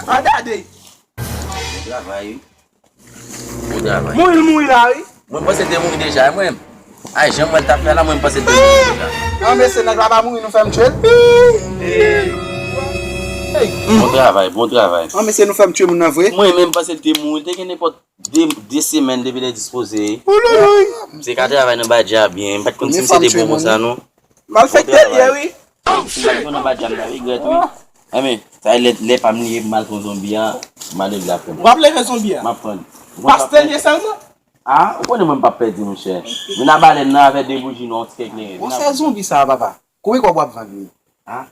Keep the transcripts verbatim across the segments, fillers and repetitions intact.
Ah, gade. Bon travay, wi. Bon travay. Mouri l mouri la, wi. Mwen panse l te mouri deja, mwen. Ay, jan mwen t ap fè la, mwen panse l te mouri deja. An, mesye, nèg la pa mouri, nou fè m tchwe l. Bon travay, bon travay. An, mesye, nou fè m tchwe moun nan vre. Mwen menm panse l te mouri, l te gen nenpòt de, de semèn depi l endispoze. Se ka travay nan badja byen, m pa t konn si misye te bon konsa, non. Malfektè l ye, wi. Bon travay. Nan badja m ta regrèt, wi. Enben, sa e lè, lè pa m li ye, m al pran zonbi a, m al leve l apre. W ap leve zonbi a? M ap pran. Pastè l ye sèlman? Ah, ou konnen mwen m p ap pèdi, monchè. Vin a balèn nan avè de bouji nwa, yon ti kè kleren. Ou sè zonbi sa, papa? Konbyen kòb w ap vann li? Ah,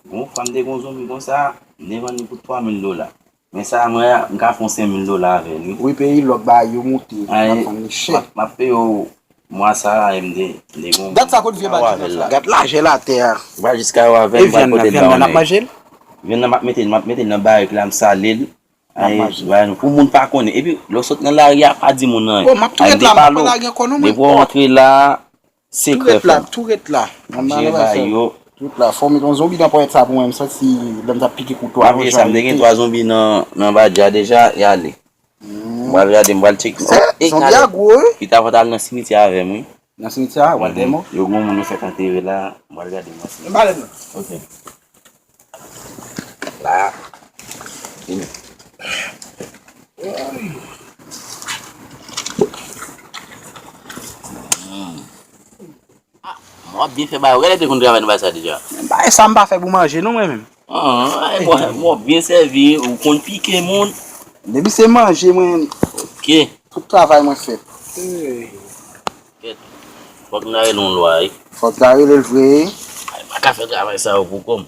bon, fwa m te gen yon zonbi konsa, m te vann li pou twa mil dola. Men sa, mwen, m ka fè yon senk mil dola avè l, wi. Wi, peyi lòk bagay yo moute, m ap vann li chè. M ap, m ap peye w mwa sa a, e m te, m te gen yon... Gad sa kot vye badjinòs la. Gad lajè latè a. M pral jiska yo avè l, m pral pote l ba yon nèg. Vyann nan, m ap mete l, m ap mete l nan barik la, m sale l. Ay, bay nou, pou moun pa konnen. Epi, lè w sot nan lari a, pa di moun anyen. Bon, m ap tou ret la, m ap pa lage ankò non, mwen. Depi w rantre la, sekrè fèm. Tou ret la, tou ret la. Jere bagay yo. Tout la, fò w met yon zonbi nan ponyèt sa pou mwen, m santi lè m t ap pike kouto a, yo jan rete. M te gen twa zonbi nan, nan badja deja, y ale. M pral gade, m pral tcheke. Zonbi a gwo, wi. Pita fò w t al nan simityè avè m, wi. Nan simityè a, w al dèyè mò? Yo gen yon moun yo fèk antere la, m pral gade nan simityè. Men balèn nan. Ok. La. Vini. Hmm. Ah, mwen ap byen fè bagay. Ou genlè te konn travay nan bagay sa deja? Men bagay sa m pa fè pou manje non mwen menm. Ah, ay, mwen, mwen ap byen sèvi, ou konn pike moun. Depi se manje mwen, ok, tout travay mwen fè. Kèt. Fòk m ta rele yon lwa, wi. Fòk m ta rele l vre. Ay, m pa ka fè travay sa yo pou kò m.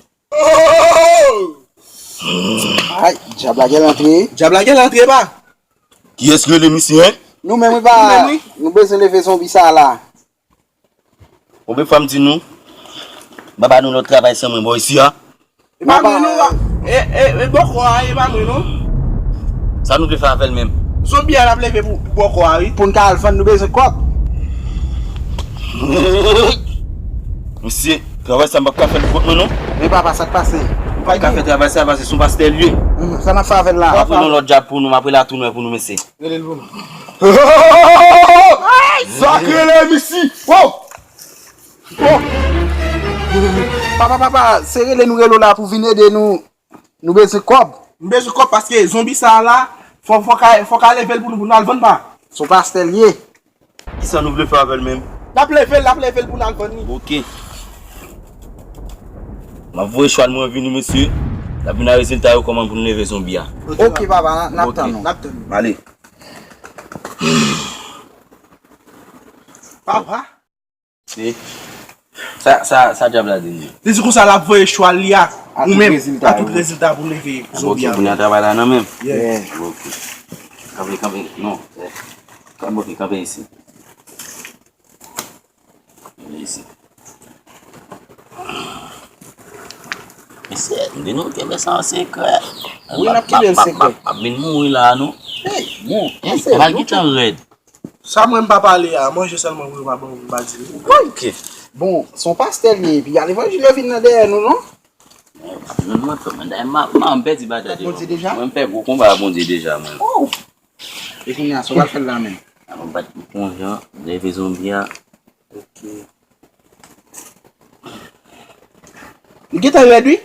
Ay, dyab la gen antre. Dyab la gen antre, pa. Kiyès rele misye, en? Nou menm, wi, pa. Nou menm, wi. Nou bezwen leve zonbi sa la. Konbyen fwa m di nou, m pa ba nou lòt travay san mwen bò isi a? E pa mwen non, e, e, e bòkò a, e pa mwen non. Sa nou vle fè avè l menm? Zonbi a n ap leve pou, pou bòkò a, wi. Pou n ka al vann, nou bezwen kòb. Mesye, travay sa m p ap ka fè l pou kont mwen non. Men papa, sa k pase? M p ap ka fè travay sa, pase se yon pastè l ye. Sa n ap fè avè l la? M ap rele yon lòt dyab pou nou, m ap rele a tou nwè pou nou, mesye. Rele l pou nou. Sa k rele misi. Oh! Oh! Papa, papa, se rele nou rele w la pou vin ede nou. Nou bezwen kòb. M bezwen kòb paske zonbi sa a la, fò, fò ka, fò ka leve l pou nou, pou n al vann pa. Se yon pastè l ye. Kisa nou vle fè avè l menm? N ap leve l, n ap leve l pou n al vann li. Ok. M ap voye chwal mwen vini, mesye. N ap vin a rezilta yo, kòman pou n leve zonbi a. Ok, papa, n ap tann ou. N ap tann ou. Ale. Papa. Se sa, sa, sa dyab la di nou? Li di konsa l ap voye chwal li a ou menm, a tout rezilta pou leve zonbi a. Ok, kounye a travay la nan men m. Yeah. Ok. Kanpe, kanpe, non. Kanpe, ok, kanpe isi. Kanpe isi. Mesye, m di nou kenbe sa an sekrè. Wi, n ap kenbe l sekrè. M ap, m ap, m ap vin mouri la, non. Hey, bon, ey, bagay ki tan rèd. Sa mwen m pa pale a, manje sèlman mwen pa bon, m pa di l. Ok. Bon, se yon pastè l ye, epi a levanjil yo vin nan dèyè nou, non? Mwen, mwen, mwen, mwen, mwen, mwen pèdi batay yo. Bondye deja? Mwen, m fè gwo konba a Bondye deja, mwen. Oh! E kounye a, sa w pral fè l la menm? A, mwen bat pou konjan, leve zonbi a. Ok. Li gentan rèd, wi.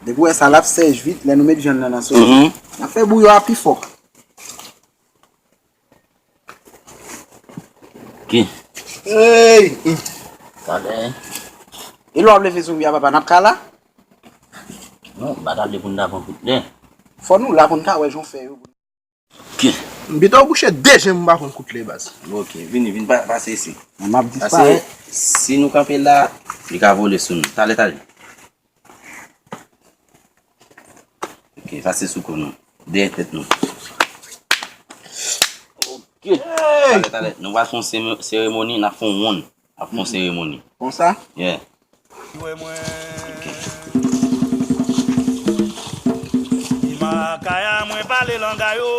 Depi w wè sa, l ap sèch vit, lè nou met vyann nan nan soufri. Mhm. N ap fè bouyon a pi fò. Ok. Hey! Talè. E lè w ap leve zonbi a, papa, n ap ka la? Non, m pa ta vle pou n ta pran kout lè. Fò nou la pou n ka wè jan w fè yo. Ok. M pito bouche de je m, m pa konn kout lè baz. Ok, vini, vin pa-, pase isi. M ap disparèt. Pase, si nou kanpe la, li ka vole sou nou. Talè, talè. Ok, pase sou kou nou. Dèyè tèt nou. Ok. Talè, talè. Nou pral fè yon seme-, seremoni, n ap fè yon wonn. Ap fè yon seremoni. Konsa? Yeah. Wè mwen. Di makaya mwen pale langay yo.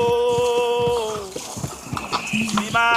Di ma-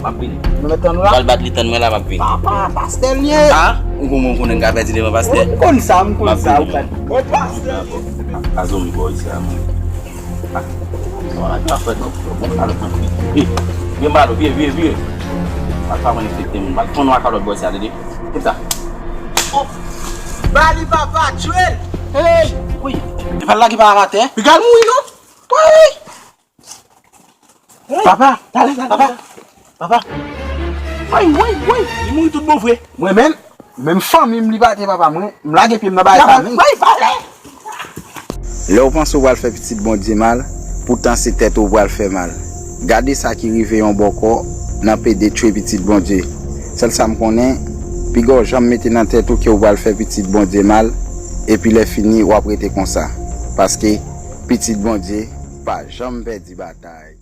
M ap vini. Nou mèt tann ou la? Pral bat li, tann mwen la, m ap vini. Papa, pastè l ye. A? Ou konn, ou konnen m ka pèdi devan pastè? M konn sa, m konn sa. M ap vini, ou menm. Bon, pastè l ye. A, a zonbi bò isi a, mwen. A, sa w la, sa fèt, non? Bon, alò, mwen, vire. Vire, vire, vire, vire. Al pa mwen respekte moun. Al fon nou ak kalòt bò isi a, tande? Koup sa. Ba li, papa, tchwe l! Hey! Wi. Epa l lage pa atè. Piga l mouri, non? Wi! Papa, talè, talè, papa. Papa. Woy, woy, woy, li mouri tout bon vre. Mwen menm, menm fanmi m li pa te papa mwen, m lage pye m nan bagay sa menm. Woy, pale. Lè w panse w pral fè pitit Bondye mal, poutan se tèt ou w pral fè mal. Gade sa ki rive yon bòkò nan pede tchwe pitit Bondye. Sèl sa m konnen, piga w janm mete nan tèt ou ke w pral fè pitit Bondye mal, epi lè fini w ap rete konsa. Paske pitit Bondye pa janm pèdi batay.